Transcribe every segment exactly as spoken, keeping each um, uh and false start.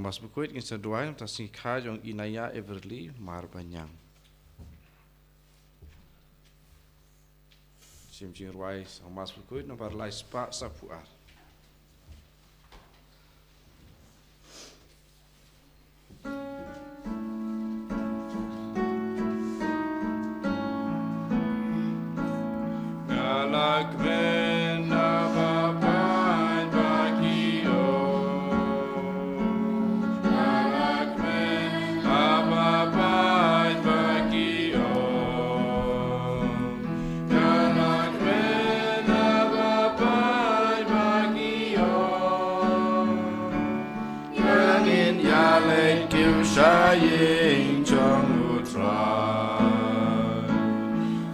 Mass Bakhuid ngin sa duwai na ka bynta ka sngi kha jong i Naya Everly Marbaniang. Shim jingrwai sha Mass Bakhuid nombar lai spah saphew ar. Nga la kmen ha ba pait ba ki ong. Nga la kmen ha ba pait ba ki ong. Nga la kmen ha ba pait ba ki ong. Ngan ïaleit kiew sha ïing jong U Trai.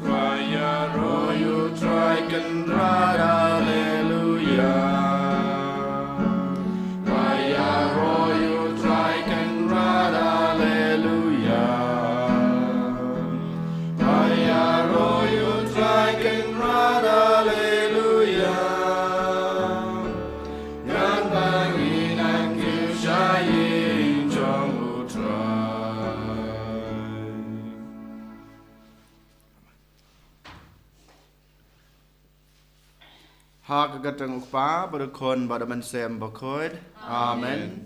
Ba ïaroh ïa U Trai Kynrad, Haleluya. Ba ïaroh ïa U Trai Kynrad, Haleluya. Ba ïaroh ïa U Trai Kynrad, Haleluya. Ngan bang ïa ngan kiew sha ïing jong U Trai. Ha ka kyrteng U Kpa, bad U Khun, bad U Mynsiem Bakhuid. Amen.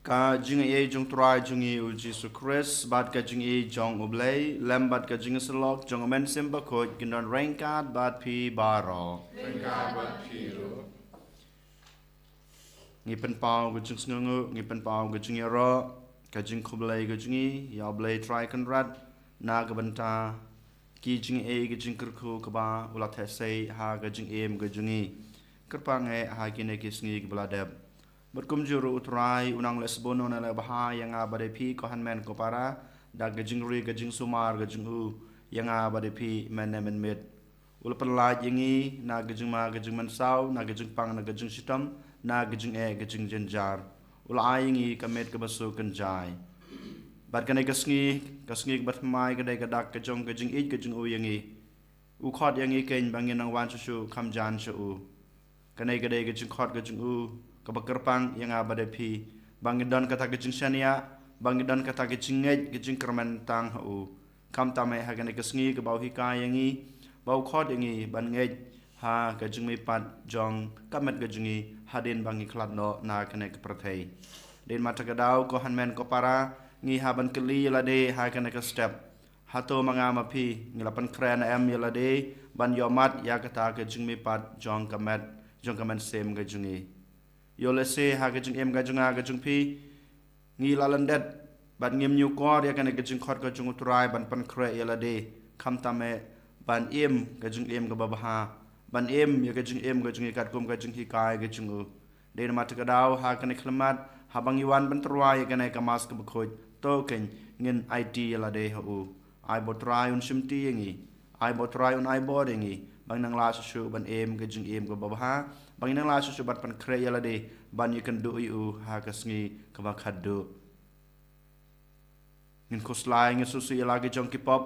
Ka jingaiei jong U Trai jong ngi U Jisu Khrist, bad ka jingaiei jong U Blei, lem bad ka jingïasyllok jong U Mynsiem Bakhuid, kin don ryngkat bad phi baroh. Ryngkat bad phi ruh. Ngi pynpaw ka jingsngewnguh, ngi pynpaw ka jingïaroh, ka jingkhublei ka jong ngi ïa U Blei Trai Kynrad, na ka bynta ki jingaiei ki jingkyrkhu kiba U la theh sei ha ka jingim ka jong ngi. Kyrpang eh ha kine ki sngi kiba la dep. Bad kumjuh ruh U Trai un nang leh sbun, un nang leh bha ïa nga bad ïa phi ko hynmen ko para, da ka jingri ka jingsumar ka jong U ïa nga bad ïa phi mynne mynmiet. U la pynlait ïa ngi na ka jingma ka jingmynsaw, na ka jingpang na ka jingshitom, na ka jingeh ka jingjynjar. U la ai ïa ngi ka miet kaba suk kynjai. Bad kane ka sngi, ka sngi kaba thymmai, ka dei ka dak ka jong ka jingïeit ka jong U ïa ngi. U khot ïa ngi keiñ ba ngin nang wan shuh shuh kham jan sha U. Kane ka dei ka jingkhot ka jong U kaba kyrpang ïa nga bad ïa phi, ba ngin don kata ka jingshaniah, ba ngin don kata ka jingngeit ka jingkyrmen tang ha U. Khamtam eh ha kane ka sngi kaba U hikai ïa ngi, ba U khot ïa ngi ban ngeit ha ka jingmihpat jong ka met ka jong ngi hadien ba ngi khlad noh na kane ka pyrthei. Dei namar kata ka daw ko hynmen ko para, ngi hap ban kylli ïa lade ha kane ka step. Hato ma nga ma phi ngi la pynkhreh ne em ïa lade ban ïohmad ïa kata ka jingmihpat jong ka met, jong ka mynsiem ka jong ngi? Ïoh lehse ha ka jingim ka jong nga ka jong phi ngi la lyndet bad ngim ñiewkor ïa kane ka jingkhot ka jong U Trai ban pynkhreh ïa lade, khamtam eh ban im ka jingim kaba bha, ban im ïa ka jingim ka jong ngi katkum ka jinghikai ka jong U. Dei namar kata ka daw ha kane ka khyllipmat, haba ngi wan ban tyrwa ïa kane ka Mass kaba khuid, to keiñ ngin aiti ïa lade ha U. Ai ba U Trai un shimti ïa ngi, ai ba U Trai un ai bor ïa ngi, ba ngin nang lah shuh shuh ban im ka jingim kaba bha, ba ngin nang lah shuh shuh ban pynkhreh ïa lade ban ïakynduh ïa U ha ka sngi kaba khatduh. Ngin khuslai, ngin sngewsih ïa la ki jong ki pop,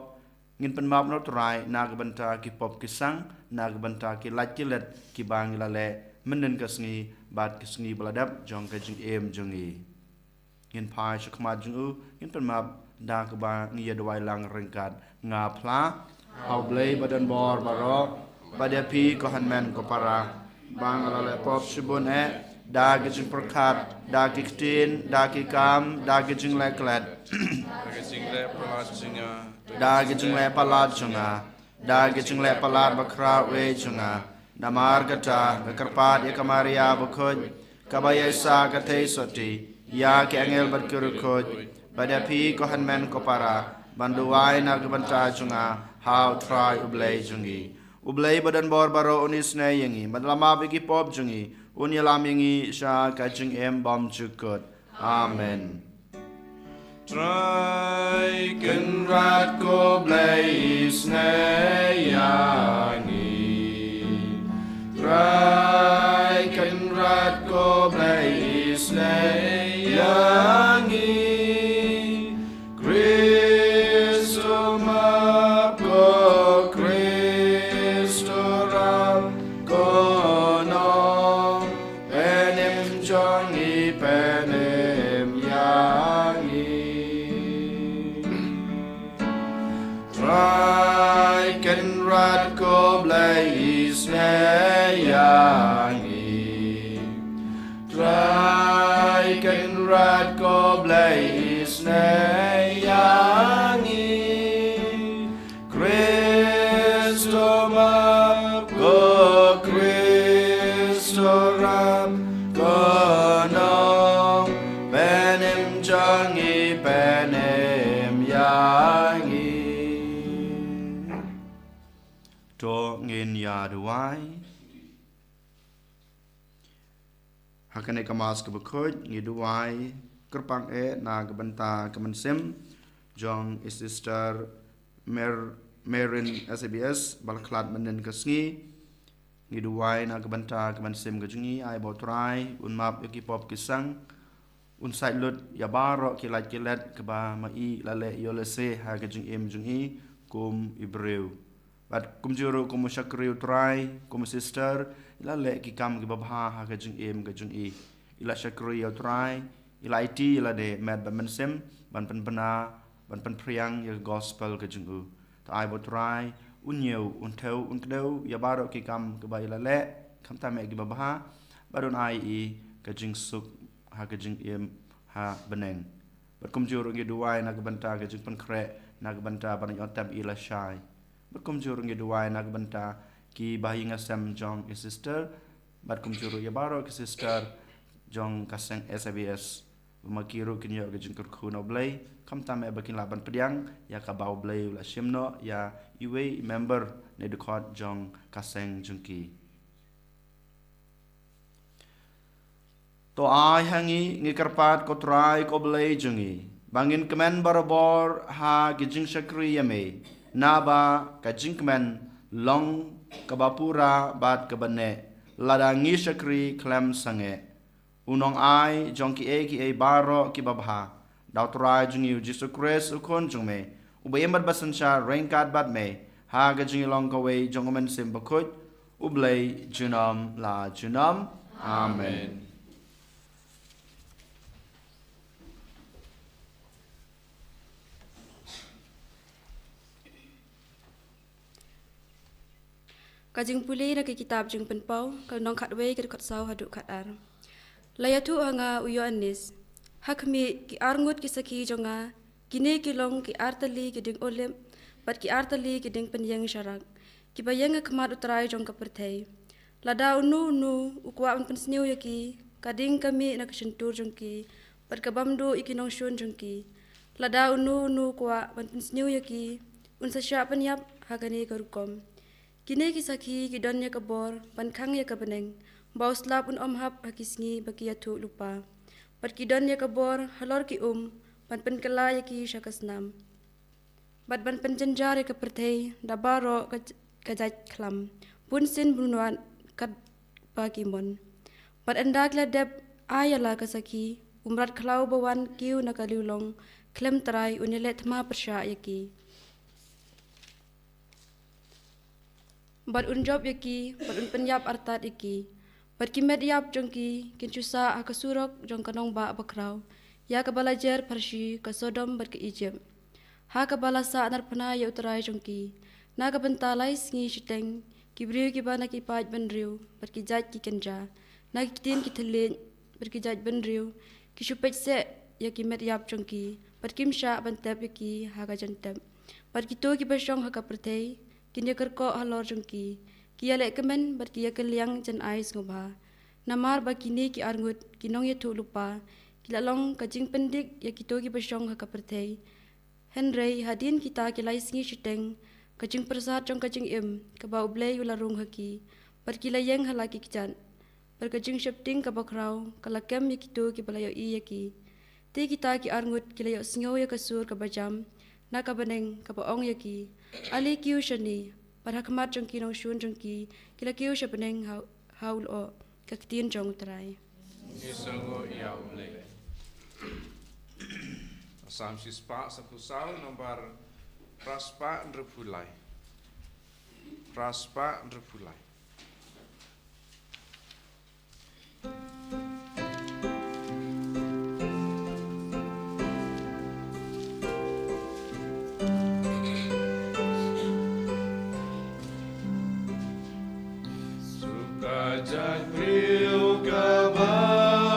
ngin pynmap na U Trai na ka bynta ki pop ki sang, na ka bynta ki lait ki let kiba ngi la leh mynhynnin ka sngi bad ki sngi ba la dep jong ka jingim jong ngi. Ngin phai sha khmat jong U, ngin pynmap da kaba ngi ïa duwai lang ryngkat. Nga phla ha U Blei ba don bor baroh, bad ïa phi ko hynmen ko para, ba nga la leh pop shibun eh, da ki jingpyrkhat, da ki ktien, da ki kam, da ki jingleh klet, da ki jingleh palat jong nga, da ki jingleh palat jong nga, da ki jingleh palat bakhraw eh jong nga. Namar kata nga kyrpad ïa ka Maria bakhuid, kaba ïaishah ka theisotti, ïa ki angel bad ki riewkhuid, bad ïa phi ko hynmen ko para, ban duwai na ka bynta jong nga ha U Trai U Blei jong ngi. U Blei ba don bor baroh un isynei ïa ngi, bad un ïalam ïa ki pop jong ngi, un ïalam ïa ngi sha ka jingim bymjukut. Amen. Trai Kynrad ko Blei isynei ïa ngi. Trai Kynrad ko Blei isynei ïa ngi. Khrist u map ko, Khrist u ram ko, nongpynim jong ngi, pynim Kynrad ko Blei isnei ïa ngi. Trai Kynrad ko Blei isnei ïa ngi. Khristo map ko Khristo rap ko nongpynim jong ngi pynim ïa ngi. To ngin ïa duwai. Ha kane ka Mass kaba khuid ngi duwai kyrpang eh na ka bynta ka mynsiem jong i Sister Mer Merin S A B S ba la khlad mynnin ka sngi. Ngi duwai na ka bynta ka mynsiem ka jong i, ai ba U Trai un map ïa ki pop ki sang, un sait lut ïa baroh ki lait ki let kaba ma i la leh ïoh lehse ha ka jingim jong i kum i briew. Bad kumjuh ruh kum u shakri U Trai, kum u sister, i la leh ki kam kiba bha ha ka jingim ka jong i. I la shakri ïa U Trai, i la aiti ïa lade met bad mynsiem ban pynbna, ban pynphriang ïa ka gospel ka jong u. To ai ba U Trai un ñiew, un thew, un kdew ïa baroh ki kam kiba i la leh, khamtam eh kiba bha, bad un ai i ka jingsuk ha ka jingim ha bneng. Bad kumjuh ruh ngi duwai na ka bynta ka jingpynkhreh na ka bynta ban ïoh tep i lashai. Bad kumjuh ruh ngi duwai na ka bynta ki bahaïing hasem jong i sister. Bad kumjuh ruh ïa baroh ki sister jong ka seng S A B S, ba ma ki ruh kin ïoh ka jingkyrkhu na U Blei, khamtam eh ba kin lah ban pdiang ïa kaba U Blei u la shim noh ïa iwei i member ne dkhot jong ka seng jong ki. To ai ha ngi, ngi kyrpad ko Trai ko Blei jong ngi, ba ngin kmen barabor ha ki jingshakri ïa me, naba ka jingkmen long kaba pura bad kaba neh, lada ngi shakri khlem sangeh. U nongai jong kiei kiei baroh kiba bha, da U Trai jong ngi U Jisu Khrist U Khun jong me, uba im bad ba synshar ryngkat bad me ha ka jinglong kawei jong U Mynsiem Bakhuid, U Blei junom la junom. Amen. Ka jingpule na ka kitab Jingpynpaw, ka lynnong khatwei, ka dkhot saw haduh khatar. La ïathuh ha nga u Ïoannis, ha khmih, ki arngut ki sakhi jong nga, kine ki long ki artylli ki dieng olib bad ki artylli ki dieng pynïeng sharak, kiba ïeng ha khmat U Trai jong ka pyrthei. Lada uno uno u kwah ban pynsniew ïa ki, ka dieng ka mih na ka shyntur jong ki bad ka bam duh ïa ki nongshun jong ki. Lada uno uno u kwah ban pynsniew ïa ki, un sa shah pynïap ha kane ka rukom. Kine ki sakhi ki don ïa ka bor ban khang ïa ka bneng, ba u slap un ym hap ha ki sngi ba ki ïathuhlypa. Bad ki don ïa ka bor halor ki um ban pynkylla ïa ki sha ka snam, bad ban pynjynjar ïa ka pyrthei da baroh ka, ka jait khlam, bunsien bunwad katba ki mon. Bad ynda ki la dep ai ïa la ka sakhi, u mrad khlaw ba wan kiew na ka liwlong khlem trai un ïaleh thma pyrshah ïa ki, bad un jop ïa ki, bad un pynïap artat ïa ki. Bad ki met ïap jong ki kin shu sah ha ka surok jong ka nongbah bakhraw, ïa kaba la jer pharshi ka Sodom bad ka Ijipt, ha kaba la sah narphna ïa U Trai jong ki. Na ka bynta lai sngi shiteng, ki briew kiba na ki paid bynriew bad ki jait ki kynja, na ki ktien ki thylliej bad ki jait bynriew, ki shu peit seh ïa ki met ïap jong ki, bad kim shah ban tep ïa ki ha ka jingtep. Bad kito kiba shong ha ka pyrthei kin ïakyrkoh halor jong ki, ki ïaleh kmen bad ki ïakylliang jan ai sngewbha. Namar ba kine ki arngut ki nongïathuhlypa ki la long ka jingpyndik ïa kito kiba shong ha ka pyrthei. Hynrei hadien kita ki lai sngi shiteng, ka jingpyrsad jong ka jingim kaba U Blei u la rung ha ki, bad ki la ïeng ha la ki kjat, bad ka jingsheptieng kaba khraw ka la kem ïa kito kiba la ïohi ïa ki. Te kita ki arngut ki la ïohsngew ïa ka sur kaba jam na ka bneng kaba ong ïa ki, ale kiew shane, bad ha khmat jong ki nongshun jong ki, ki la kiew sha bneng ha, ha u lyoh. Ka ktien jong U Trai. Ngi sngew ïa U Blei. Salm shispah saphew saw, nombar phra spah hynriewphew lai. Phra spah hynriewphew lai. Jait briew kaba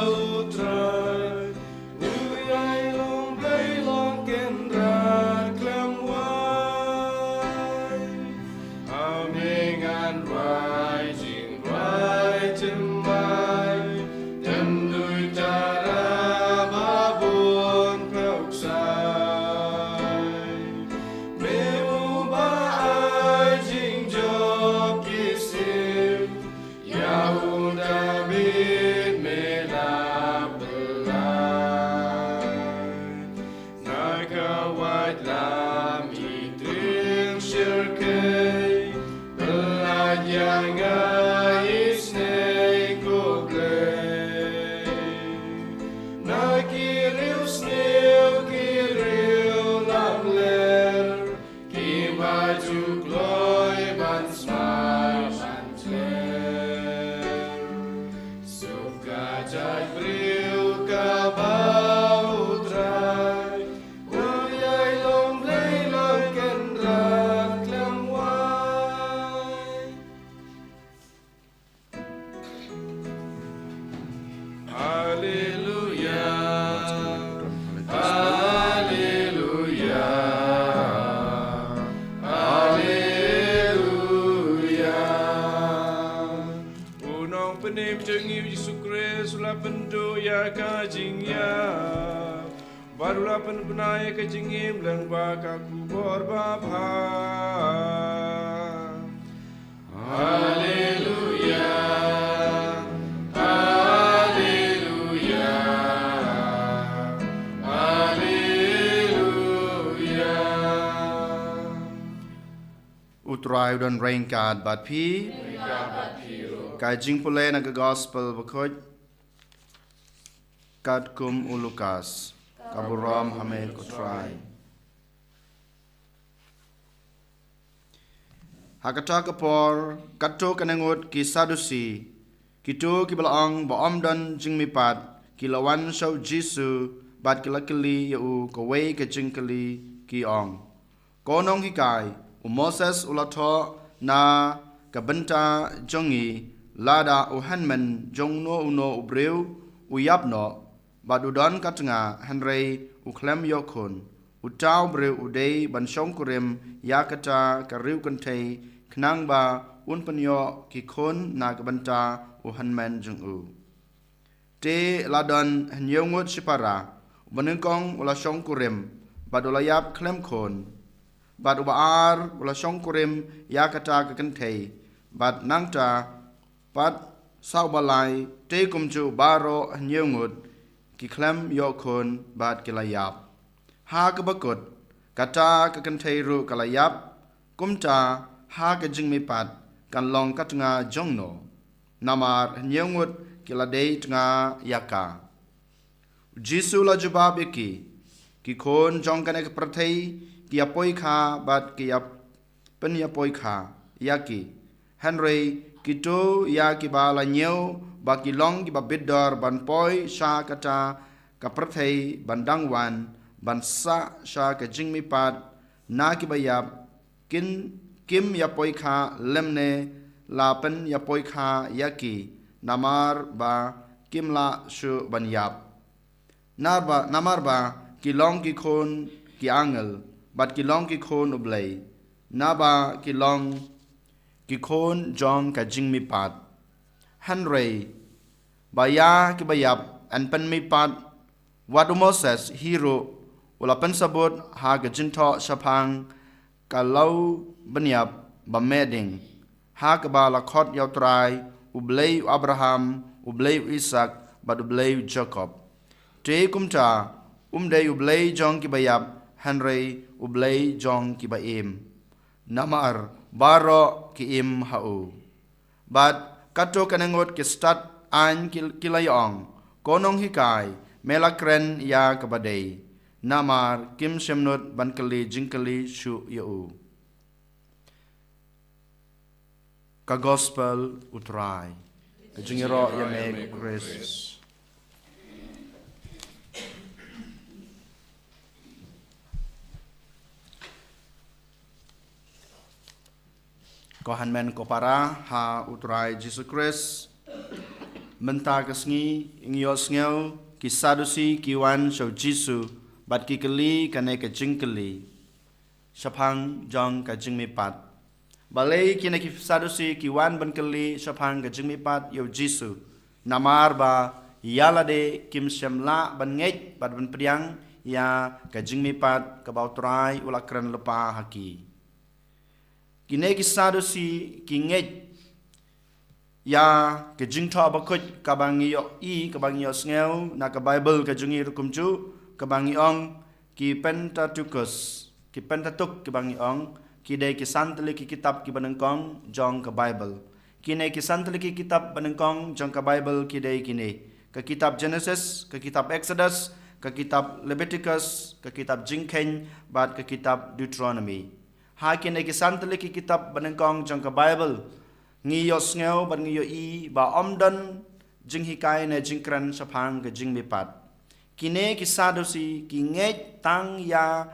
U Trai u ïai long Blei long kynrad khlem wai. Ameng an wai jingwai jingwai, dem dui tara babun peuksai. Me uba ai jingjop ki siem ïa u Dabid, me la pynlait. Na ka waitlam i tring shyrkhei, pynlait ïa nga isynei ko Blei. Na ki riewsniew ki riew lamler, kiba ju kloi ban smai ban kler. Suk ka jait briew kaba U Trai u ïai long Blei long kynrad khlem wai. Haleluya. Haleluya. Haleluya. U Nongpynim jong ngi U Jisu Khrist u la pynduh ïa ka jingïap bad u la pynbna ïa ka jingim lyngba ka khubor babha. Haleluya. Haleluya. Haleluya. U Trai u don ryngkat bad phi. Ka jingpule na ka Gospel bakhuid katkum u Lukas. Ka burom ha me ko Trai. Ha kata ka por, katto katne ngut ki Sadusi, kito kiba la ong ba ym don jingmihpat, ki la wan sha U Jisu bad ki la kylli ïa u kawei ka jingkylli, ki ong: Ko Nonghikai, u Moses u la thoh na ka bynta jong ngi, lada u hynmen jong uno uno u briew u ïap noh bad u don ka tnga hynrei u khlem ïoh khun, uta u briew u dei ban shongkurim ïa kata ka riewkynthei khnang ba un pynïoh ki khun na ka bynta u hynmen jong u. Te la don hynñiew ngut shipara, uba nyngkong u la shongkurim bad u la ïap khlem khun, bad uba ar u la shongkurim ïa kata ka kynthei, bad nangta pat sa uba lai. Te kumjuh baroh hynñiew ngut ki khlem ïoh khun bad ki la ïap. Ha kaba kut, kata ka kynthei ruh ka la ïap. Kumta, ha ka jingmihpat kan long ka tnga jongno? Namar hynñiew ngut ki la dei tnga ïa ka. U Jisu u la jubab ïa ki: Ki khun jong kane ka pyrthei ki ïapoikha bad ki ïap pynïapoikha ïa ki. Hynrei kito ïa kiba la ñiew ba ki long kiba bit dor ban poi sha kata ka pyrthei ban dang wan ban sah sha ka jingmihpat na kiba ïap, kin, kim ïapoikha lymne la pynïapoikha ïa ki, namar ba kim lah shuh ban ïap. Narba, namar ba ki long ki khun ki angel, bad ki long ki khun U Blei, naba ki long ki khun jong ka jingmihpat. Hynrei ba ïa kiba ïap yn pynmihpat, wat u Moses hi ruh u la pynsabut ha ka jingthoh shaphang ka lawbynïap ba meh ding, ha kaba la khot ïa U Trai, U Blei u Abraham, U Blei u Isaak, bad U Blei u Jakob. Te kumta, um dei U Blei jong kiba ïap, hynrei U Blei jong kiba im, namar baroh ki im ha u. Bad katto katne ngut ki stad aiñ ki, ki la ïa ong: Ko Nonghikai, me la kren ïa kaba dei, namar kim shym nud ban kylli jingkylli shuh ïa u. Ka Gospel U Trai. Ka jingïaroh ïa me ko Khrist. Ko hynmen ko para ha U Trai Jisu Khrist. Mynta ka sngi ngi ïohsngew ki Sadusi ki wan sha u Jisu bad ki kylli kane ka jingkylli shaphang jong ka jingmihpat. Balei kine ki Sadusi ki wan ban kylli shaphang ka jingmihpat ïa u Jisu? Namar ba ïa lade kim shym lah ban ngeit bad ban pdiang ïa ka jingmihpat kaba u Trai u la kren lypa ha ki. Kine ki Sadusi ki ngeit ïa ka jingthoh bakhuid kaba ngi ïohi, kaba ngi ïohsngew na ka Baibl ka jong ngi ruh kumjuh, kaba ngi ong ki Pentateuch, ki Pentateuch kaba ngi ong, ki dei ki san tylli ki kitab kiba nyngkong jong ka Baibl. Kine ki san tylli ki kitab banyngkong jong ka Baibl ki dei kine: ka kitab Genesis, ka kitab Exodus, ka kitab Leviticus, ka kitab Jingkheiñ bad ka kitab Deuteronomy. Ha kine ki san tylli ki kitab banyngkong jong ka Baibl, ngi ïohsngew bad ngi ïohi ba ym don jinghikai ne jingkren shaphang ka jingmihpat. Kine ki Sadusi ki ngeit tang ïa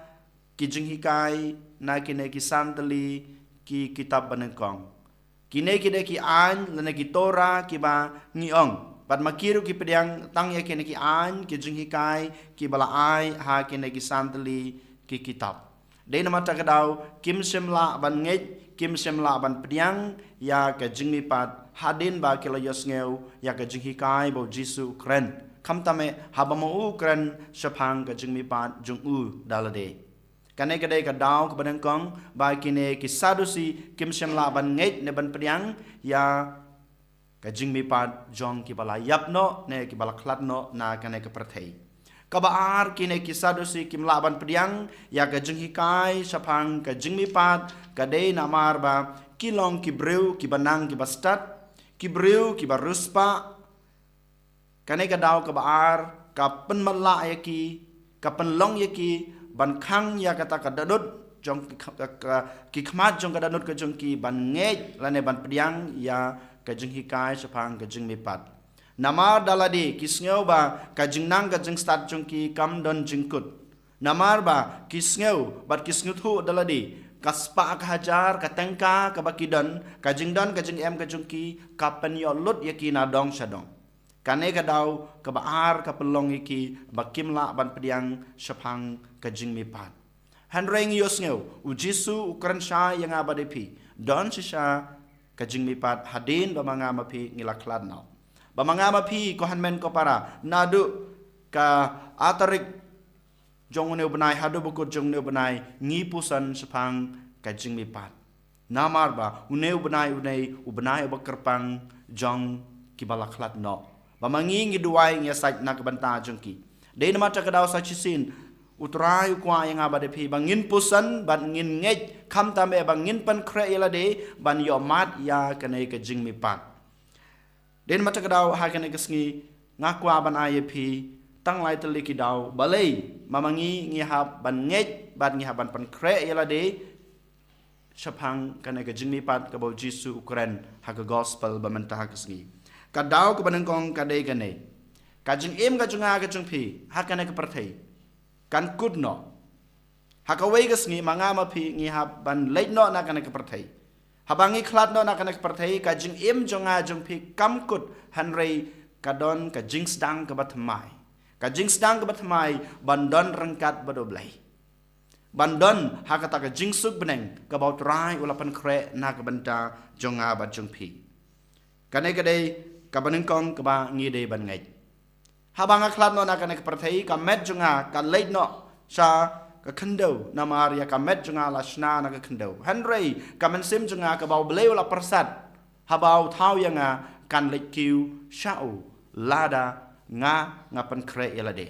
ki jinghikai na kine ki san tylli ki kitab banyngkong. Kine ki dei ki aiñ lane ki Torah kiba ngi ong, bad ma ki ruh ki pdiang tang ïa kine ki aiñ, ki jinghikai kiba la ai ha kine ki san tylli ki kitab. Dei namar kata ka daw kim shym lah ban ngeit, kim shym lah ban pdiang ïa ka jingmihpat hadien ba ki la ïohsngew ïa ka jinghikai ba u Jisu u kren, khamtam eh haba ma u u kren shaphang ka jingmihpat jong u da lade. Kane ka dei ka daw kaba nyngkong ba kine ki Sadusi kim shym lah ban ngeit ne ban pdiang ïa ka jingmihpat jong kiba la ïap noh ne kiba la khlad noh na kane ka pyrthei. Kaba ar, kine ki Sadusi kim lah ban pdiang ïa ka jinghikai shaphang ka jingmihpat, ka dei namar ba ki long ki briew kiba nang kiba stad, ki briew kiba riewspah. Kane ka daw kaba ar ka pynmatlah ïa ki, ka pynlong ïa ki ban khang ïa kata ka dohnud jong ki kh-, ka, ka, ki khmat jong ka dohnud ka jong ki ban ngeit lane ban pdiang ïa ka jinghikai shaphang ka jingmihpat. Namar da lade ki sngew ba ka jingnang ka jingstad jong ki kam don jingkut. Namar ba ki sngew bad ki sngewthuh da lade ka spah ka hajar ka tyngka kaba ki don, ka jingdon ka jingem ka jong ki ka pynïoh lut ïa ki na dong sha dong. Kane ka daw kaba ar ka pynlong ïa ki ba kim lah ban pdiang shaphang ka jingmihpat. Hynrei ngi ïohsngew u Jisu u kren shai ïa nga bad ïa phi, don shisha ka jingmihpat hadien ba ma nga ma phi ngi la khlad noh. Ba ma nga ma phi, ko hynmen ko para, naduh ka ar tarik jong une u bnai haduh ba kut jong une u bnai ngi puson shaphang ka jingmihpat. Namar ba une u bnai u dei u bnai uba kyrpang jong kiba la khlad noh. Ba ma ngi ngi duwai, ngi ïasaid na ka bynta jong ki. Dei namar kata ka daw sa shisien u Trai u kwah ïa nga bad ïa phi ba ngin puson bad ngin ngeit, khamtam eh ba ngin pynkhreh ïa lade ban ïohmad ïa kane ka jingmihpat. Dei namar kata ka daw ha kane ka sngi nga kwah ban ai ïa phi tang lai tylli ki daw, balei ma ma ngi ngi hap ban ngeit bad ngi hap ban pynkhreh ïa lade shaphang kane ka jingmihpat kaba u Jisu u kren ha ka gospel ba mynta ha ka sngi. Ka daw kaba nyngkong ka dei kane: ka jingim ka jong nga ka jong phi ha kane ka pyrthei kan kut noh. Ha kawei ka sngi ma nga ma phi ngi hap ban leit noh na kane ka pyrthei. Haba ngi khlad noh na kane ka pyrthei, ka jingim jong nga jong phi kam kut, hynrei ka don ka jingsdang kaba thymmai. Ka jingsdang kaba thymmai ban don ryngkat bad U Blei, ban don ha kata ka jingsuk bneng kaba u Trai u la pynkhreh na ka bynta jong nga bad jong phi. Kane ka dei kaba nyngkong kaba ngi dei ban ngeit. Haba nga khlad noh na kane ka pyrthei, ka met jong nga ka leit noh sha ka khyndew, namar ïa ka met jong nga la shna na ka khyndew. Hynrei ka mynsiem jong nga kaba U Blei u la pyrsad, haba u thaw ïa nga, kan leit kiew sha u lada nga nga pynkhreh ïa lade.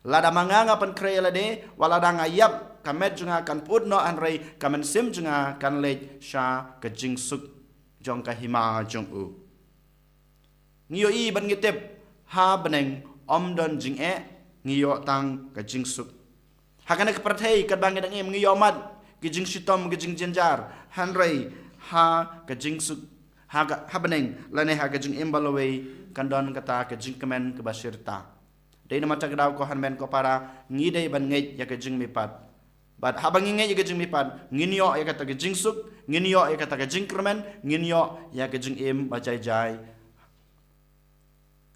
Lada ma nga nga pynkhreh ïa lade, wat lada nga ïap, ka met jong nga kan pyut noh, hynrei ka mynsiem jong nga kan leit sha ka jingsuk jong ka hima jong u. Ngi ïohi bad ngi tip, ha bneng ym don jingeh, ngi ïoh tang ka jingsuk. Ha kane ka pyrthei katba ngi dang im ngi ïohmad ki jingshitom, ki jingjynjar, hynrei ha ka jingsuk, ha ka, ha bneng lane ha ka jingim ba lawei kan don kata ka jingkmen kaba shirta. Dei namar kata ka daw ko hynmen ko para, ngi dei ban ngeit ïa ka jingmihpat. Bad haba ngi ngeit ïa ka jingmihpat, ngin ïoh ïa kata ka jingsuk, ngin ïoh ïa kata ka jingkyrmen, ngin ïoh ïa ka jingim ba jai jai.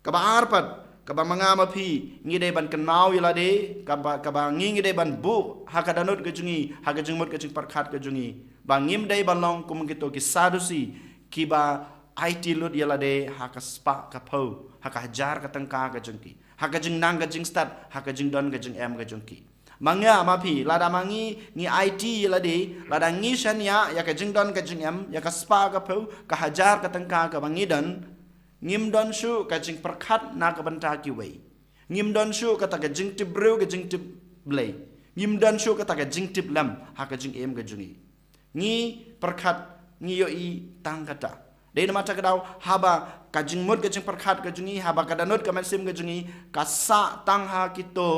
Kaba ar pat, kaba ma nga ma phi ngi dei ban kynmaw ïa lade, kaba, kaba ngi ngi dei ban buh ha ka dohnud ka jong ngi, ha ka jingmut ka jingpyrkhat ka jong ngi, ba ngim dei ban long kum kito ki Sadusi, kiba aiti lut ïa lade ha ka spah ka phew, ha ka hajar ka tyngka ka jong ki, ha ka jingnang ka jingstad, ha ka jingdon ka jingem ka jong ki. Ma nga ma phi, lada ma ngi ngi aiti ïa lade, lada ngi shaniah ïa ka jingdon ka jingem, ïa ka spah ka phew, ka hajar ka tyngka kaba ngi don, ngim don shuh ka jingpyrkhat na ka bynta kiwei. Ngim don shuh kata ka jingtip briew, ka jingtip Blei. Ngim don shuh kata ka jingtip lem ha ka jingim ka jong ngi. Ngi pyrkhat, ngi ïohi tang kata. Dei namar kata ka daw, haba ka jingmut ka jingpyrkhat ka jong ngi, haba ka dohnud ka mynsiem ka jong ngi ka sah tang ha kito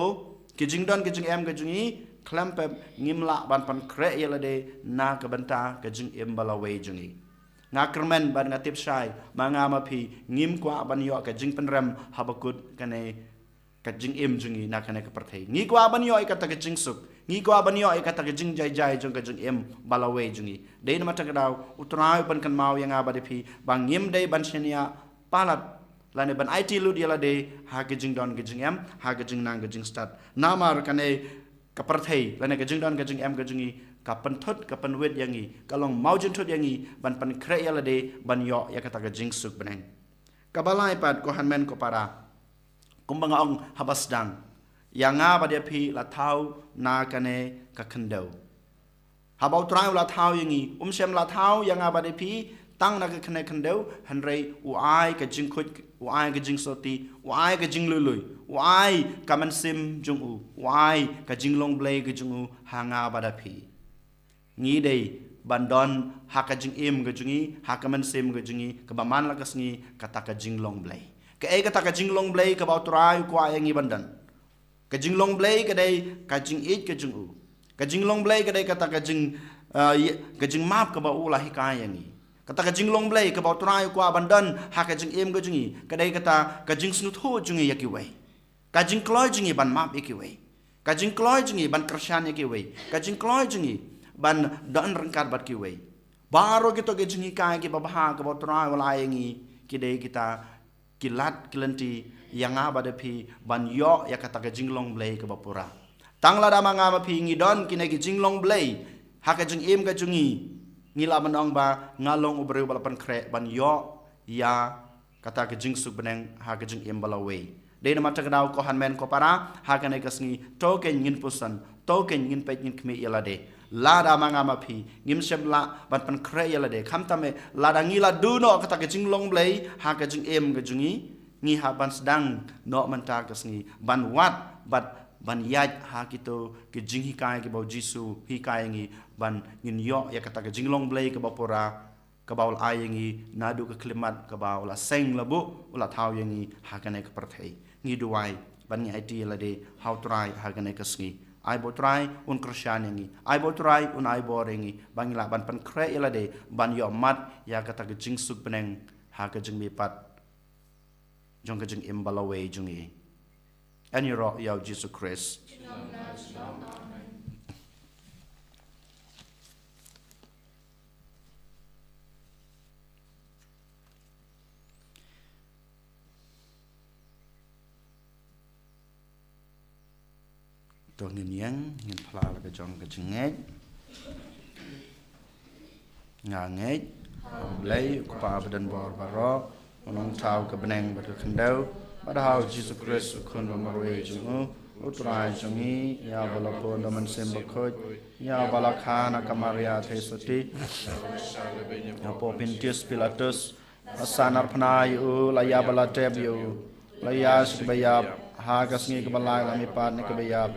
ki jingdon ki jingem ka jong ngi, khlem pep ngim lah ban pynkhreh ïa lade na ka bynta ka jingim ba lawei jong ngi. Nga kyrmen bad nga tip shai, ma nga ma phi ngim kwah ban ïoh ka jingpynrem haba kut kane ka jingim jong ngi na kane ka pyrthei. Ngi kwah ban ïoh ïa kata ka jingsuk, ngi kwah ban ïoh ïa kata ka jingjai jai jong ka jingim ba lawei jong ngi. Dei namar kata ka daw, U Trai u pynkynmaw ïa nga bad ïa phi ba ngim dei ban shaniah palat lane ban aiti lut ïa lade ha ka jingdon ka jingem, ha ka jingnang ka jingstad. Namar kane ka pyrthei lane ka jingdon ka jingem ka jong ngi ka pynthut, ka pynwit ïa ngi, ka long mawjynthut ïa ngi ban pynkhreh ïa lade ban ïoh ïa kata ka jingsuk bneng. Kaba lai pat, ko hynmen ko para, kumba nga ong haba sdang, ïa nga bad ïa phi la thaw na kane ka khyndew. Haba U Trai u la thaw ïa ngi, um shym la thaw ïa nga bad ïa phi tang na ka kane ka khyndew, hynrei u ai ka jingkhuid, u ai ka jingsoti, u ai ka jinglului, u ai ka mynsiem jong u, u ai ka jinglong Blei ka jong u ha nga bad ïa phi. Ngi dei ban don ha ka jingim ka jong ngi, ha ka mynsiem ka jong ngi, kaba man la ka sngi kata ka jinglong Blei. Kaei kata ka jinglong Blei kaba U Trai u kwah ïa ngi ban don? Ka jinglong Blei ka dei ka jingïeit ka jong u. Ka jinglong Blei ka dei kata ka jing, ah, ïa, ka jingmap kaba u la hikai ïa ngi. Kata ka jinglong Blei kaba U Trai u kwah ban don ha ka jingim ka jong ngi ka dei kata ka jingsngewthuh jong ngi ïa kiwei. Ka jingkloi jong ngi ban map ïa kiwei. Ka jingkloi jong ngi ban kyrshan ïa kiwei. Ka jingkloi jong ngi ban don ryngkat bad kiwei. Baroh kito ki jinghikai kiba bha kaba U Trai u la ai ïa ngi ki dei kita ki lad ki lynti ïa nga bad ïa phi ban ïoh ïa kata ka jinglong Blei kaba pura. Tang lada ma nga ma phi ngi don kine ki jinglong Blei ha ka jingim ka jong ngi, ngi lah ban ong ba nga long u briew ba la pynkhreh ban ïoh ïa kata ka jingsuk bneng ha ka jingim ba lawei. Dei namar kata ka daw, ko hynmen ko para, ha kane ka sngi to kein ngin pyrshang, to kein ngin peit ngin khmih ïa lade. Lada ma nga ma phi ngim shym lah ban pynkhreh ïa lade, khamtam eh lada ngi la duh noh kata ka jinglong Blei ha ka jingim ka jong ngi, ngi hap ban sdang noh mynta ka sngi ban wad bad ban ïaid ha kito ki jinghikai kiba U Jisu u hikai ïa ngi, ban ngin ïoh ïa kata ka jinglong Blei kaba pura, kaba u la ai ïa ngi naduh ka khyllipmat, kaba u la seng la buh, u la thaw ïa ngi ha kane ka pyrthei. Ngi duwai bad ngi aiti ïa lade ha U Trai ha kane ka sngi. Ai ba U Trai un kyrshan ïa ngi, ai ba U Trai un ai bor ïa ngi ba ngi lah ban pynkhreh ïa lade ban ïoh mad ïa kata ka jingsuk bneng ha ka jingmihpat jong ka jingim ba lawei jong ngi. Yn ïaroh ïa U Jisu Khrist. To ngin ïeng, ngin phla la ka jong ka jingngeit. Nga ngeit ha U Blei, U Kpa badonbor baroh, u nongthaw ka bneng bad ka khyndew, bad ha U Jisu Khrist, u Khun ba marwei jong u, U Trai jong ngi, ïa ba la pun da u Mynsiem Bakhuid, ïa ba la kha na ka Maria Theisotti, hapoh Pontius Pilatus, la sah narphna ïa u, la ïap bad la tep ïa u, la ïaid sha kiba ïap, ha ka sngi kaba lai la mihpat na kiba ïap.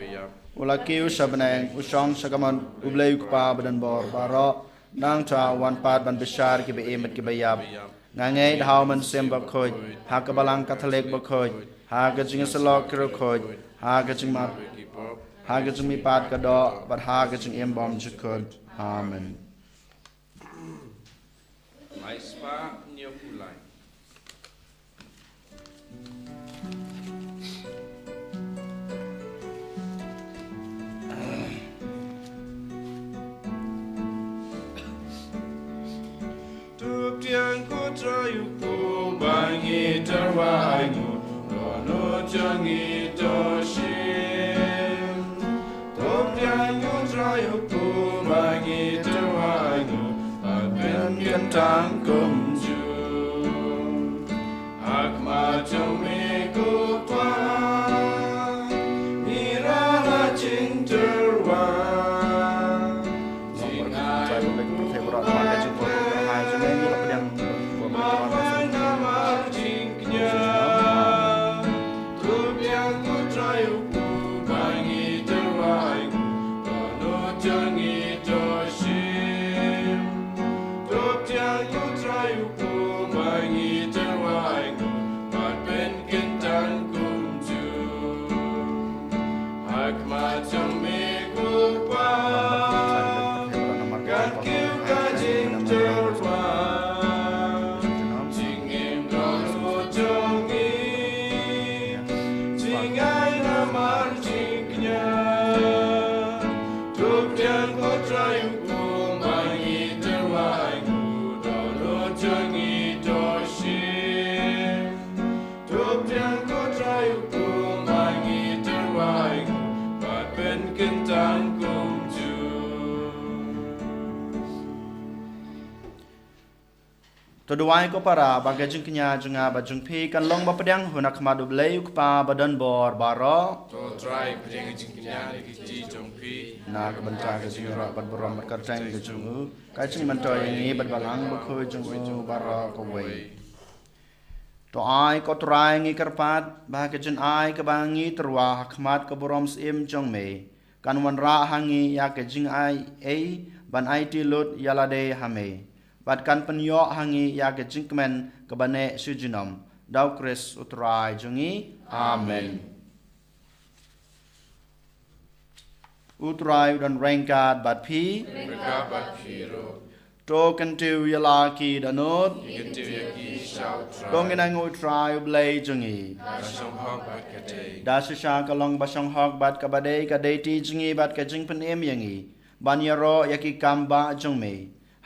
U la kiew sha bneng, u shong sha ka mon U Blei U Kpa badonbor baroh, nangta u wan pat ban bishar kiba im bad kiba ïap. Nga ngeit ha U Mynsiem Bakhuid, ha ka Balang Katholik bakhuid, ha ka jingïasyllok ki riewkhuid, ha ka jingmap, ha ka jingmihpat ka doh, bad ha ka jingim bymjukut. Amen. Lai spah hynñiew phew lai. To pdiang ko Trai U Kpu ba ngi tyrwa ai nguh. Kumba ngi tyrwa ngut, bad pynkyntang kumjuh. Ha khmat jong me ko Kpa, ngi rah la jingtyrwa. Jingaiu Kpa, namar jingkñia. To pdiang ko Trai U Kpa, ba ngi tyrwa ngut, dohnud jong ngi to shim. To pdiang ko Trai U Kpa, ba ngi tyrwa ngut, bad pynkyntang kumjuh. Ha khmat jong me ko Kpa, kan kiew ka jingtyrwa. Jingim dohnud jong ngi, jingai namar jingkñia. To pdiang ko Trai U Kpa, ba ngi tyrwa ngut, dohnud jong ngi to shim. To pdiang ko Trai U Kpa, ba ngi tyrwa ngut, bad pynkyntang kumjuh. To duwai ko para, ba ka jingkñia jong nga bad jong phi kan long ba pdiang hun ha khmat U Blei U Kpa badonbor baroh. To Trai, pdiang ka jingkñia na ki kti jong phi, na ka bynta ka jingïarap bad burom bad kyrteng ka jong U, ka jingmyntoi ïa ngi bad Balang Bakhuid jong U baroh kawei. To ai ko Trai, ngi kyrpad ba ka jingai kaba ngi tyrwa ha khmat ka burom syiem jong me kan wanrah ha ngi ïa ka jingai ei ban aiti lut ïa lade ha me, bad kan pynïoh ha ngi ïa ka jingkmen kaba neh shi junom. Da U Khrist U Trai jong ngi. Amen. U Trai u don ryngkat bad phi. Ryngkat bad phi ruh. To kyntiew ïa la ki dohnud. Ngi kyntiew ïa ki sha U Trai. To ngin ai nguh ïa U Trai U Blei jong ngi. Ka shonghok bad ka dei. Da shisha ka long ba shonghok bad kaba dei ka duty jong ngi bad ka jingpynim ïa ngi ban ïaroh ïa ki kam bah jong me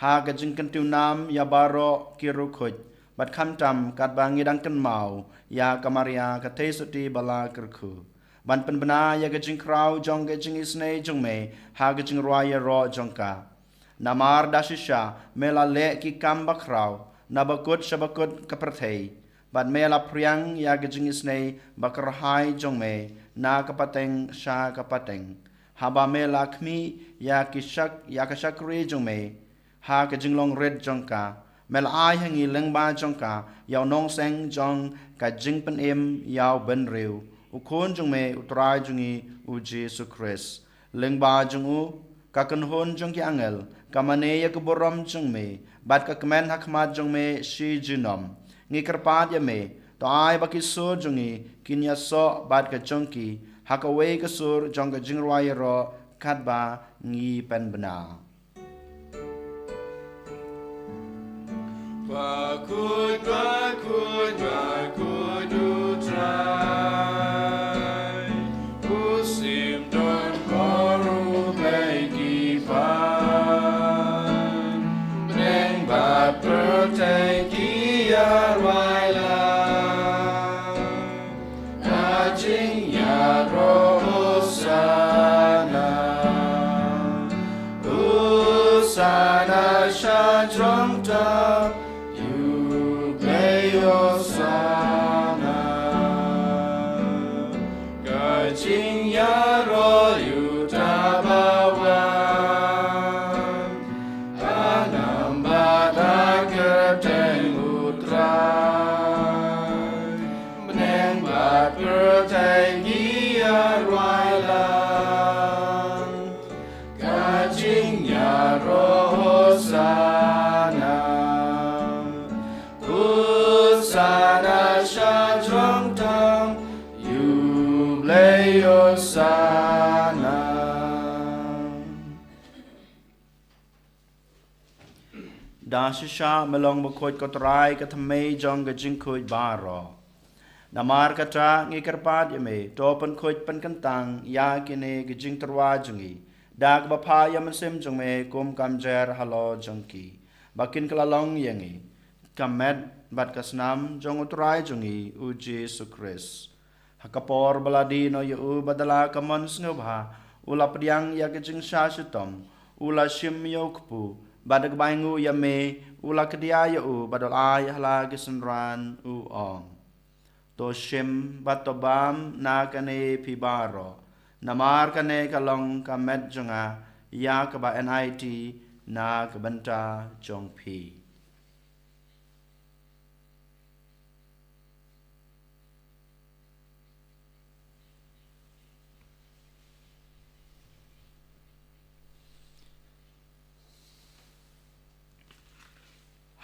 ha ka jingkyntiew nam ïa baroh ki riewkhuid, bad khamtam katba ngi dang kynmaw ïa ka Maria ka theisotti ba la kyrkhu, ban pynbna ïa ka jingkhraw jong ka jingisynei jong me ha ka jingrwai ïaroh jong ka. Namar da shisha me la leh ki kam bakhraw na bakut sha bakut ka pyrthei, bad me la phriang ïa ka jingisynei bakyrhai jong me na ka pateng sha ka pateng, haba me la khmih ïa ki shak-, ïa ka shakri jong me ha ka jinglong rit jong ka. Me la ai ha ngi lyngba jong ka ïa u nongseng jong ka jingpynim ïa u bynriew, u Khun jong me U Trai jong ngi U Jisu Khrist. Lyngba jong u, ka kynhun jong ki angel ka mane ïa ka burom jong me, bad ka kmen ha khmat jong me shi junom. Ngi kyrpad ïa me, to ai ba ki sur jong ngi kin ïasoh bad ka jong ki ha kawei ka sur jong ka jingrwai ïaroh katba ngi pynbna. Bakhuid, bakhuid, bakhuid U Trai, u sim donbor U Blei ki ban, bneng bad pyrthei ki ïarwai lang. Ka jingïaroh Hosana, Hosana sha jrong tam, ïa U Blei Hosana. Ka jingïaroh ïa uta ba wan, ha nam bad ha kyrteng U Trai. Bneng bad pyrthei ki ïarwai lang. Ka jingïaroh Hosana, Hosana sha jrong tam, ïa U Blei Hosana. Da shisha me long bakhuid ko Trai, ka thymmei jong ka jingkhuid baroh. Namar kata ngi kyrpad ïa me, to pynkhuid pynkyntang ïa kine ki jingtyrwa jong ngi da kaba phah ïa u Mynsiem jong me kum ka mjer halor jong ki, ba kin kylla long ïa ngi ka met bad ka snam jong U Trai jong ngi U Jisu Khrist. Ha ka por ba la die noh ïa u bad da la ka mon sngewbha, u la pdiang ïa ka jingshah shitom, u la shim ïa u kpu, bad da kaba ainguh ïa me, u la kdiah ïa u, bad u la ai ha la ki synran, u ong: To shim bad to bam na kane phi baroh, namar kane ka long ka met jong nga ïa kaba enait na ka bynta jong phi.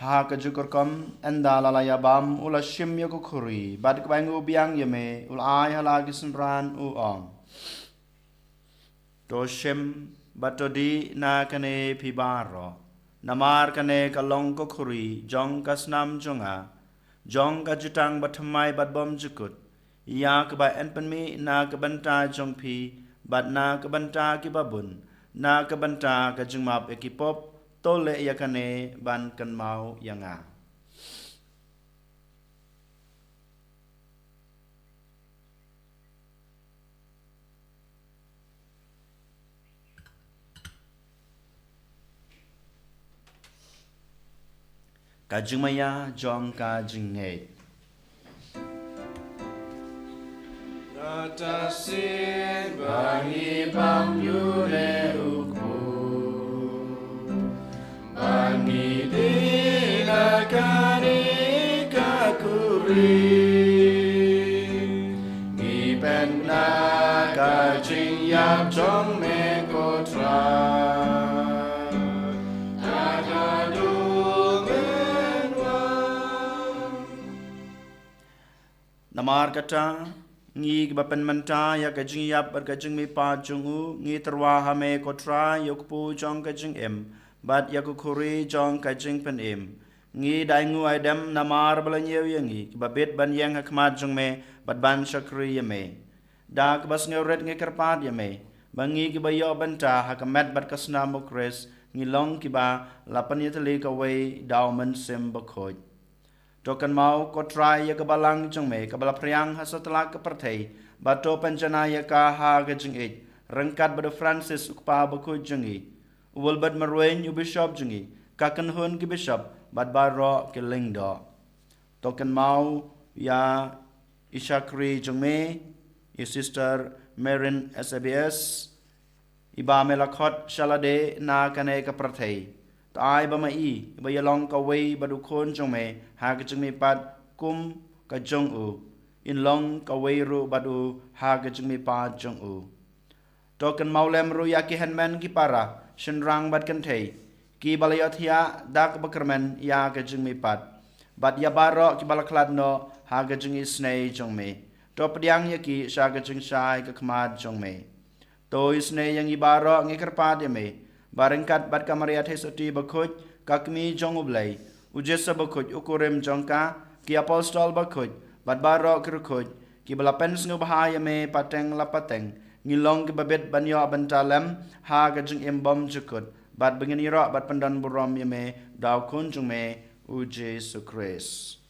Ha kajuh ka rukom, ynda la la ïa bam, u la shim ïa ka khuri, bad da kaba ainguh biang ïa me, u la ai ha la ki synran, u ong: To shim bad to dih na kane phi baroh, namar kane ka long ka khuri jong ka snam jong nga, jong ka jutang bathymmai bad bymjukut, ïa kaba yn pynmih na ka bynta jong phi bad na ka bynta ki babun, na ka bynta ka jingmap ïa ki pop. To leh ïa kane ban kynmaw ïa nga. Ka jingmaïa jong ka jingngeit. Kata sien ba ngi bam ïa une u kpu, ba ngi dih na kane ka khuri, ngi pynbna ka jingïap jong me ko Trai. Ka khadduh mynwan. Namar kata, ngi kiba pynmynta ïa ka jingïap bad ka jingmihpat jong u, ngi tyrwa ha me ko Trai, ïa u kpu jong ka jingim bad ïa ka khuri jong ka jingpynim. Ngi da ainguh aidem namar ba la ñiew ïa ngi kiba bit ban ïeng ha khmat jong me bad ban shakri ïa me. Da kaba sngewrit ngi kyrpad ïa me ba ngi kiba ïoh bynta ha ka met bad ka snam u Khrist, ngi long kiba la pynïatylli kawei da u Mynsiem Bakhuid. To kynmaw ko Trai ïa ka balang jong me kaba la phriang ha satlak ka pyrthei, bad to pynjanai ïa ka ha ka jingïeit, ryngkat bad u Francis u kpa bakhuid jong ngi, u Wilbert Marwein u bishop jong ngi, ka kynhun ki bishop bad baroh ki lyngdoh. To kynmaw ïa i shakri jong me, i Sister Marin S A B S, iba me la khot sha lade na kane ka pyrthei. To ai ba ma i, iba ïalong kawei bad u Khun jong me ha ka jingmihpat kum ka jong u, in long kawei ruh bad u ha ka jingmihpat jong u. To kynmaw lem ruh ïa ki hynmen ki para, shynrang bad kynthei, kiba la ïohthiah da kaba kyrmen ïa ka jingmihpat, bad ïa baroh kiba la khlad noh ha ka jingisynei jong me. To pdiang ïa ki sha ka jingshai ka khmat jong me. To isynei ïa ngi baroh, ngi kyrpad ïa me, ba ryngkat bad ka Maria Theisotti bakhuid, ka kmie jong U Blei, u Jisu bakhuid u kurim jong ka, ki apostol bakhuid bad baroh ki riewkhuid kiba la pynsngewbha ïa me pateng la pateng, ngin long kiba bit ban ïoh bynta lem ha ka jingim bymjukut, bad ba ngin ïaroh bad pyndonburom ïa me da u Khun jong me, u Jisu Khrist.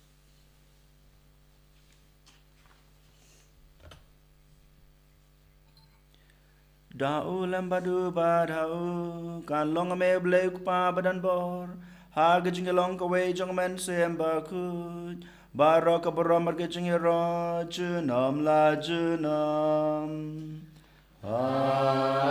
Da u lem bad u bad ha u, kan long ha me U Blei U Kpa badonbor, ha ka jingïalong kawei jong U Mynsiem Bakhuid, baroh ka burom bad ka jingïaroh junom la junom. Amen.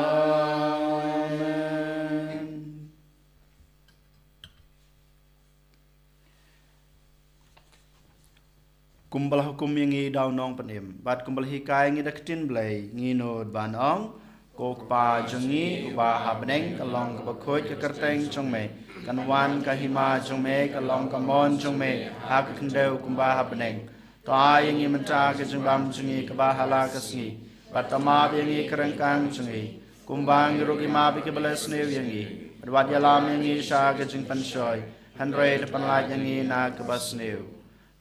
Kumba la hukum ïa ngi da u Nongpynim, bad kumba la hikai ïa ngi da ka ktien Blei, ngi nud ban ong: Ko Kpa jong ngi uba ha bneng, ka long kaba khuid ka kyrteng jong me, kan wan ka hima jong me, ka long ka mon jong me ha ka khyndew kumba ha bneng. To ai ïa ngi mynta ka jingbam jong ngi kaba ha la ka sngi, bad to map ïa ngi ka ryngkang jong ngi, kumba ngi ruh ngi map ïa kiba la sniew ïa ngi, bad wat ïalam ïa ngi sha ka jingpynshoi, hynrei to pynlait ïa ngi na kaba sniew.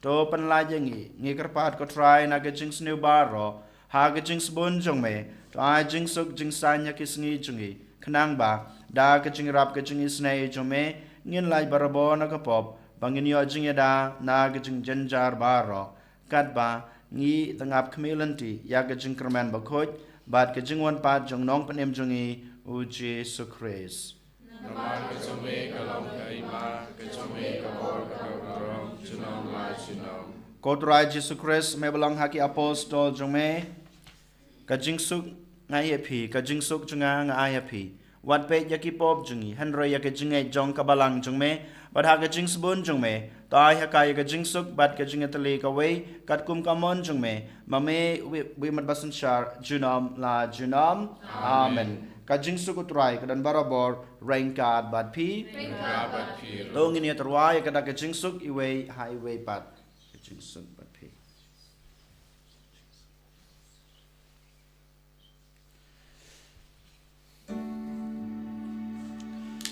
To pynlait ïa ngi, ngi kyrpad ko Trai, na ka jingsniew baroh, ha ka jingsbun jong me, to ai jingsuk jingsaiñ ha ki sngi jong ngi, khnang ba da ka jingïarap ka jingisynei jong me, ngin lait barabor na ka pop, ba ngin ïoh jingïada na ka jingjynjar baroh, katba ngi tngap khmih lynti ïa ka jingkyrmen bakhuid, bad ka jingwan pat jong u Nongpynim jong ngi u Jisu Khrist. Namar ka jong me ka long ka hima, ka jong me ka bor kaba kordor, junom la junom. Ko Trai Jisu Khrist, me ba long ha ki apostol jong me, ka jingsuk nga ai ha phi, ka jingsuk jong nga nga ai ha phi. Wat peit ïa ki pop jong ngi, hynrei ïa ka jingngeit jong ka balang jong me, bad ha ka jingsbun jong me, to ai ha ka ïa ka jingsuk bad ka jingïatylli kawei, katkum ka mon jong me, ma me u Blei, u Blei mat ba synshar, junom la junom. Amen. Amen. Ka jingsuk u Trai ka don barabor ryngkat bad phi. Ryngkat bad phi ruh. To ngin ïa tyrwa ïa kata ka jingsuk iwei ha iwei pat. Ka jingsuk bad phi.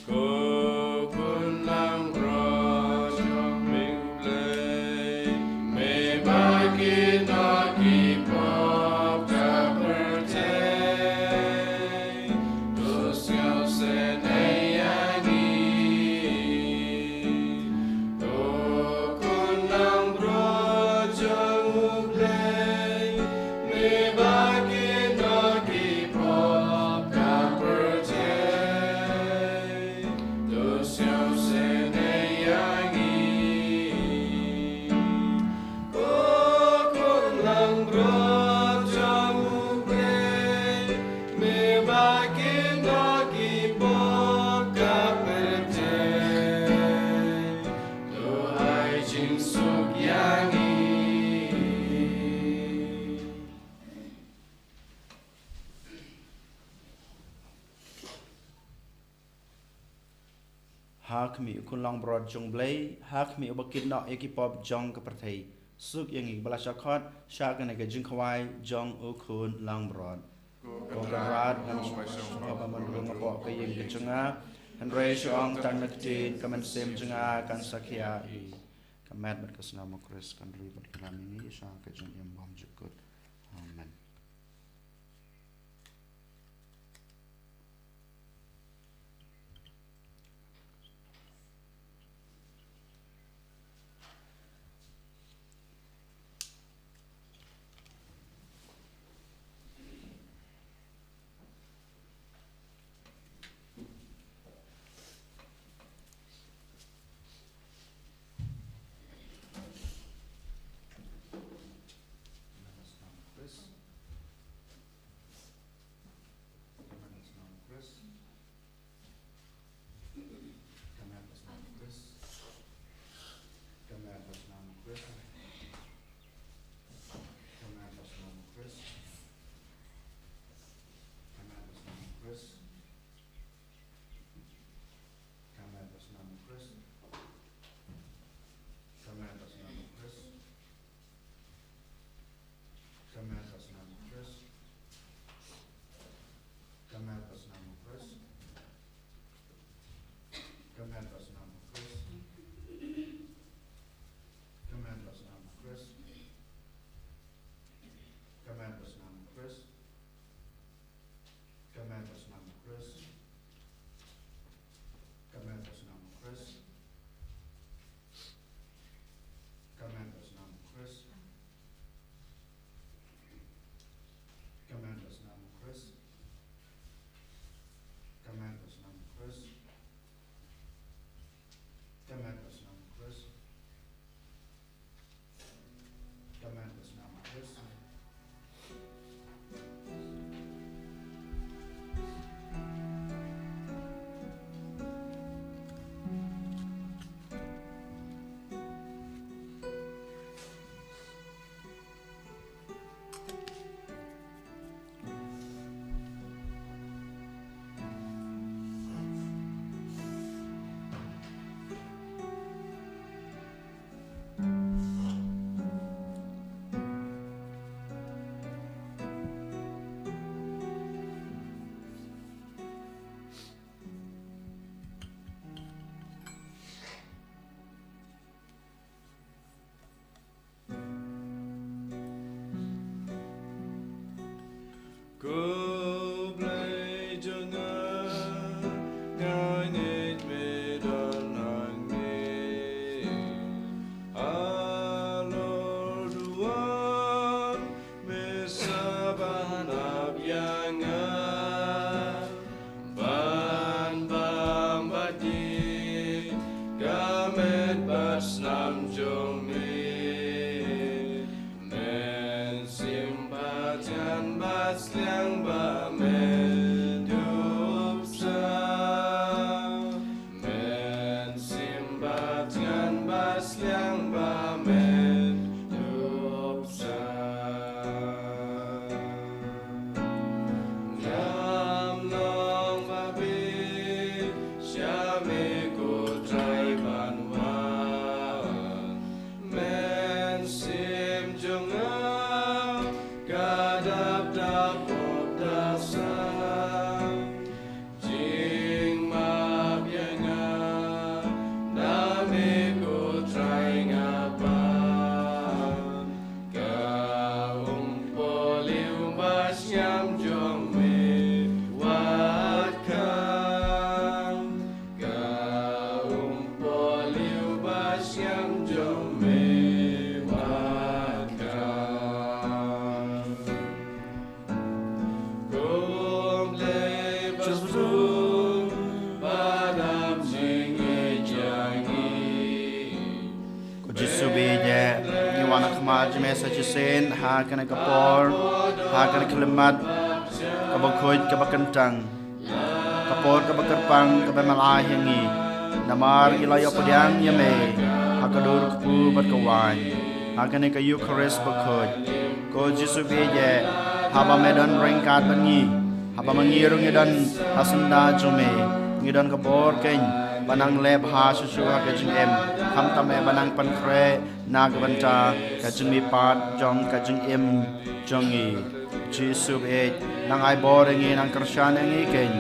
Ko khun langbrot jong me U Blei, me ba kino ki pop ka pyrthei, to sngewsynei ïa ngi. Ko khun langbrot jong U Blei, me ba kino ki pop ka pyrthei, to sngewsynei ïa ngi. Ko khun langbrot jong U Blei, me ba kino ki pop ka pyrthei, to ai jingsuk ïa ngi. Ha khmih, U Khun langbrot jong U Blei, ha khmih, uba kit noh ïa ki pop jong ka pyrthei, suk ïa ngi kiba la shah khot sha kane ka jingkhawai jong U Khun langbrot. Ko Kynrad, ngam shym shym hap ban rung hapoh ka ïing ka jong nga, hynrei shu ong tang na ka ktien, ka mynsiem jong nga kan sa khia hi. Ka met bad ka snam U Khrist kan ri bad kylla ïa ngi sha ka jingim bymjukut. Amen. Pha jong me sa shisien ha kane ka por, ha kane ka khyllipmat kaba khuid kaba kyntang, ka por kaba kyrpang kaba me la ai ha ngi. Namar ngi la ïoh pdiang ïa me ha ka dur kpu bad ka waiñ ha kane ka Eukharist bakhuid. Ko Jisu baieit, haba me don ryngkat bad ngi, haba ma ngi ruh ngi don ha syndah jong me, ngi don ka bor keiñ ban nang leh bha shuh shuh ha ka jingim, khamtam eh ban nang pynkhreh na ka bynta ka jingmihpat jong ka jingim jong ngi. Jisu baieit, nang ai bor ïa ngi, nang kyrshan ïa ngi keiñ,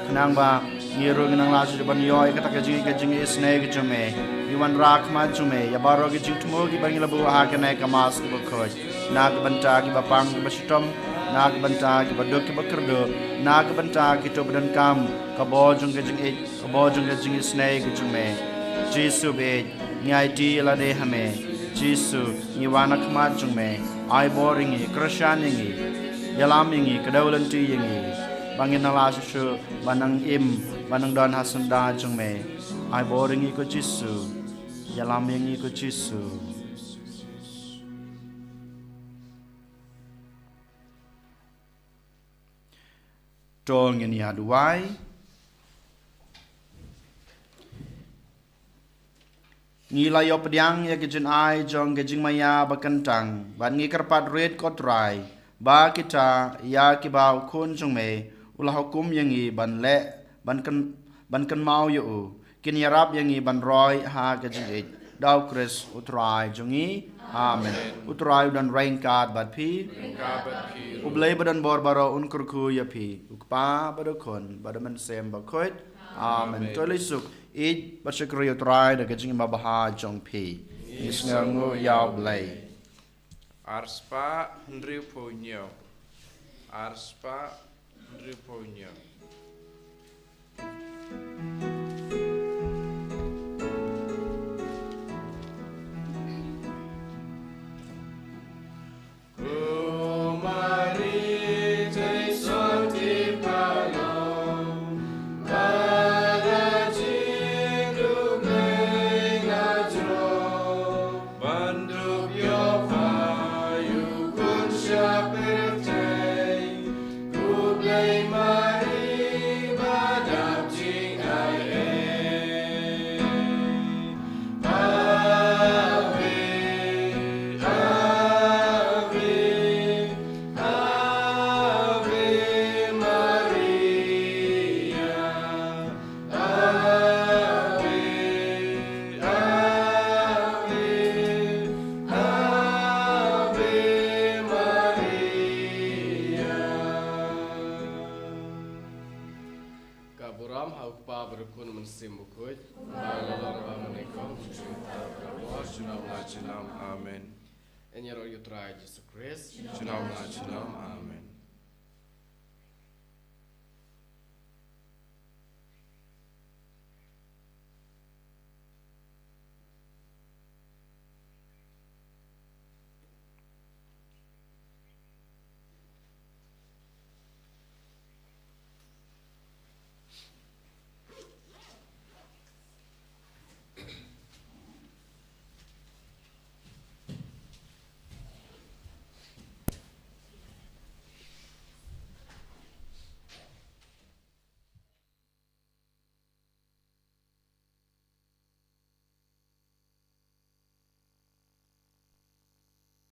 khnang ba ngi ruh ngi nang lah shuh ban ïoh ïa kata ka jing, ka jingisynei ka jong me. Ngi wanrah ha khmat jong me ïa baroh ki jingthmu kiba ngi la buh ha kane ka Mass kaba khuid, na ka bynta kiba pang kiba shitom, na ka bynta kiba duk kiba kyrduh, na ka bynta kito ba donkam ka bor jong ka jingïeit, ka bor jong ka jingisynei ka jong me. Jisu baieit, ngi aiti ïa lade ha me. Jisu, ngi wan ha khmat jong me. Ai bor ïa ngi, kyrshan ïa ngi, ïalam ïa ngi, kdew lynti ïa ngi, ba ngin nang lah shuh shuh ban nang im, ban nang don ha syndah jong me. Ai bor ïa ngi ko Jisu. Ïalam ïa ngi ko Jisu. To ngin ïa duwai. Ngi la ïoh pdiang ïa ka jingai jong ka jingmaïa ba kyntang, bad ngi kyrpad rit ko Trai, ba kita ïa kiba u Khun jong me u la hukum ïa ngi ban leh, ban kyn, ban kynmaw ïa u, kin ïarap ïa ngi ban roi ha ka jingïeit. Da u Khrist u Trai jong ngi. Amen. U Trai u don ryngkat bad phi. Ryngkat bad phi. U Blei ba don bor baroh un kyrkhu ïa phi, u Kpa bad u Khun bad u Mynsiem Bakhuid. Amen. Amen. To leit suk, ïeit bad shakri ïa u Trai da ka jingim babha jong phi. Ngi sngewnguh ïa u Blei. Arspah hynriewphew hynñiew. Arspah hynriewphew hynñiew. Ka burom ha u Kpa bad u Khun, Mynsiem Bakhuid. Ba la long, ba mynnyngkong, junom la junom. Amen. Ïa ka jingïaroh ïa u Trai Jisu Khrist. Junom la junom. Amen.